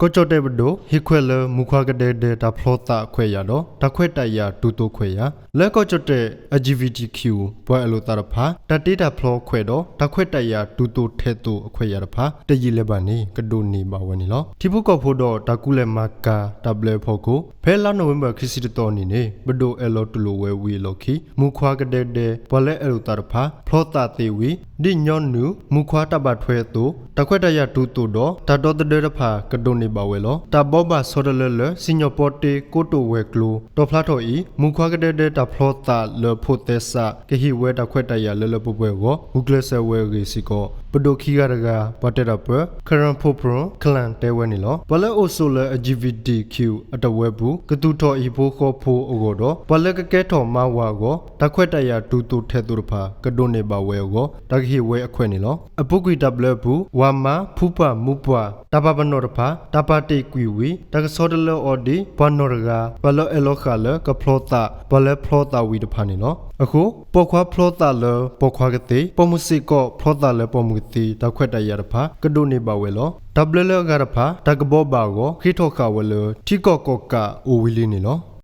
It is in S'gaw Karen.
ကီၢ်ကၠီၣ်တဲၣ်ပဒိၣ် ဟ့ၣ်ခွဲးလၢမူခွါကဒဲကဒဲတၢ်ဖျီသးခွဲးယာ်ဒီး တၢ်ခွဲးတၢ်ယာ်တူၢ်သိးခွဲးယာ် လၢကီၢ်ကၠီၣ်တဲၣ် အ LGBTQ ပှၤအဲၣ်လိာ်သးတဖၣ် တၢ်တ့တၢ်ဖျီခွဲးဒီး တၢ်ခွဲးတၢ်ယာ်တူၢ်သိးထဲသိးအခွဲးယာ်တဖၣ် တယံာ်လၢၤဘၣ်န့ၣ် ကဒိးန့ၢ်ဘၣ်ဝဲန့ၣ်လီၤ. ထံဖိကီၢ်ဖိဒီးတၢ်ကူၣ်လဲၤမၤကၤတၢ်ဘျၢအဖီခိၣ် ဖဲလါနိၣ်ဝ့ဘၢၣ်ခံဆံတသီအနံၤန့ၣ် ပဒိၣ်အဲၣ်လီၤတူၢ်လိာ်ဝဲဝံၤအလီၢ်ခံ မူခွါကဒဲကဒဲ ပှၤလၢအဲၣ်လိာ်သးတဖၣ် ဖျီသးသ့ဝံၤ ဒ်ညီနုၢ် မူခွါတၢ်ဘၣ်ထွဲအသိး တၢ်ခွဲးတၢ်ယာ်တူၢ်သိးဒီး တၢ်ဒီသဒၢတဖၣ် ကဒိးန့ၢ်ဘၣ်ဝဲလီၤ. တၢ်ဘိးဘၣ်ဆီတလဲလၢ စံၣ်ညီၣ်ပီတ့ကိတိာ်ဝဲၤကျိၤ တီၣ်ဖျါထီၣ်အံၤ မူခွါကဒဲကဒဲတၢ်ဖျီသးလၢဖိးသဲစး ကဟ့ၣ်ဝဲတၢ်ခွဲးတၢ်ယာ်လၢလၢပှဲၤပှဲၤအဂီၢ် ဂုာ်ကျဲးစၢးဝဲအဂ့ၢ်စ့ၢ်ကီး ပဒိၣ်ခံဂၤတဂၤ ပှၤတဲတၢ်ပၢ Karen Phopron Klang တဲဝဲန့ၣ်လီၤ. ပှၤလၢအိၣ်ဆိးလၢ LGBTQ အတဝၢပူၤ ကသူၣ်ထီၣ်အဟံၣ်ဖိဃီဖိအဂီၢ်ဒီး ပှၤလၢကကဲထီၣ်မါဝၤအဂီၢ် တၢ်ခွဲးတၢ်ယာ်တူၢ်သိးထဲသိးတဖၣ် ကဒိးန့ၢ်ဘၣ်ဝဲအဂီၢ် တၢ်ကဟ့ၣ်ဝဲအခွဲးန့ၣ်လီၤ. အပူၤကွံာ်တၢ်ဘျၢအပူၤ ဝၤမါ ဖုပှၢ် မူပှၢ် တၢ်ပာ်ပနီၣ်တဖၣ် တၢ်ပာ်တ့ၢ်ကွံာ်ဝံၤ တၢ်ကဆီတလဲအီၤဒ် ပှၤနီၢ်တဂၤ ပှၤလၢအအဲၣ်လီၤဃာ်လၢကဖျီသး ပှၤလၢဖျီသးဝံၤတဖၣ်န့ၣ်လီၤ. အဃိ ပိာ်ခွါဖျီသးလၢပိာ်ခွါကသ့ ပိာ်မုၣ်စ့ၢ်ကီး ဖျီသးလၢပိာ်မုၣ်ကသ့ တၢ်ခွဲးတၢ်ယာ်တဖၣ် ကဒိးန့ၢ်ဘၣ်ဝဲလီၤ. တၢ်ဘျၢလၢအဂၤတဖၣ် တၢ်ကဘိးဘၣ်အဂီၢ် ဃ့ထီၣ်ဃာ်ဝဲလၢ ထံကီၢ်ကီၣ်ကးအိၣ်ဝံၤလံန့ၣ်လီၤ.